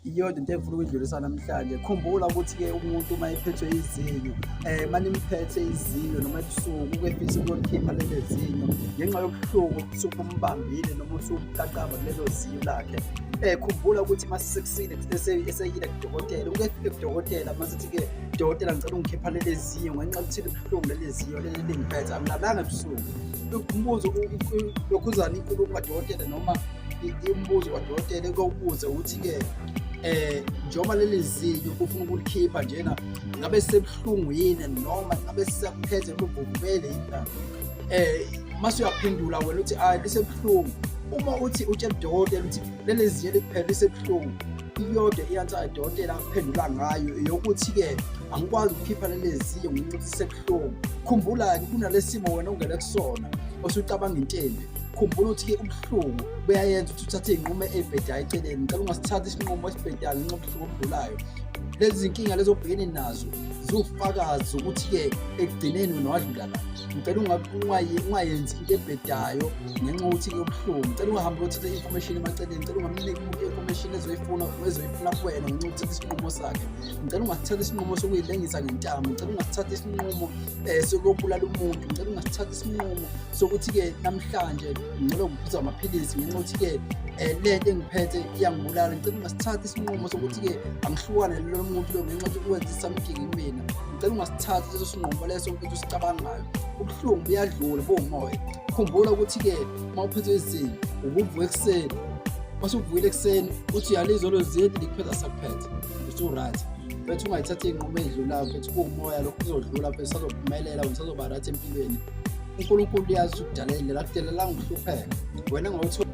Iyodwa into engifuna ukuyidlulisa namhlanje. Khumbula ukuthi-ke umuntu uma ephethwe izinyo, uma nimphethe izinyo noma ebusuku ukefisa ukuyolikhipha lelo zinyo ngenxa yobuhlungu obusuke bumbambile noma usubuqaqamba kulelo zinyo lakhe. Khumbula ukuthi uma sekusile eseyile kudokotela, uke efike kudokotela uma sethi-ke dokotela ngicela ungikhipha leli zinyo ngenxa yokuthi libuhlungu leli zinyo leli lingiphethe, angilalanga ebusuku. Umbuzo lokhuzana inkulumo kadokotela noma umbuzo kadokotela ekewubuze ukuthi-ke njengoba leli zinyo ufuna ukulikhipha njena ngabe sebuhlungu yini noma ngabe sisakuphethe noma uvuvukele yini na? Mase uyaphendula wena uthi ayi lisebuhlungu. Uma uthi utshela udokotela ukuthi leli zinyo likuphela lisebuhlungu, iyodwa i-answer kadokotela akuphendula ngayo eyokuthi-ke angikwazi ukukhipha leli zinyo ngenxa yokuthi lisebuhlungu. Khumbula-ke kunalesi simo wena ongene kusona osucabanga into embi. Khumbula ukuthi-ke ubuhlungu buyayenza ukuthi uthathe iy'nqumo ey'bhedayo eceleni. Ngicela ungasithathi isinqumo esibhedayo ngenxa yobuhlungu obudlulayo. Lezi zinkinga lezi obhekene nazo ziwufakazi zokuthi-ke ekugcineni wena wadlula la. Ngicela ungayenzi into ebhedayo ngenxa yokuthi-ke ubuhlungu. Ngicela ungahambi uyothatha i-information emaceleni. Ngicela ungamniki umuntu i-information ezoyifuna ezoyifuna kuwena ngenxa yokuthatha isinqumo sakhe. Ngicela ungasithathi isinqumo sokuyilengisa ngentamo. Ngicela ungasithathi isinqumo sokuyobulala umuntu. Ngicela ungasithathi isinqumo sokuthi-ke namhlanje ngicela ukuphuza amaphilisi ngenxa yokuthi-ke le nto engiphethe iyangibulala. Ngicela ungasithathi isinqumo sokuthi-ke angihlukane lo muntu lo ngenxa yokuthi wenza something kumina. Ngicela ungasithathi leso sinqumo leso mfethu usicabangayo. Ubuhlungu buyadlula, buwumoya. Khumbula ukuthi-ke uma uphethwe izinyo ubuvuka ekuseni, mase uvukile ekuseni uthi uyalizwa lelo zinyo likuphethe asakuphethe, usu-right. Mfethu ungayithathi iy'nqumo ey'dlulayo mfethu, kuwumoya lokhu kuzodlula mfethu, usazophumelela wena, usazoba right empilweni. UNkulunkulu uyazi ukuthi ukudalele, akudalelanga ukuhlupheka. Wena ngawuthola.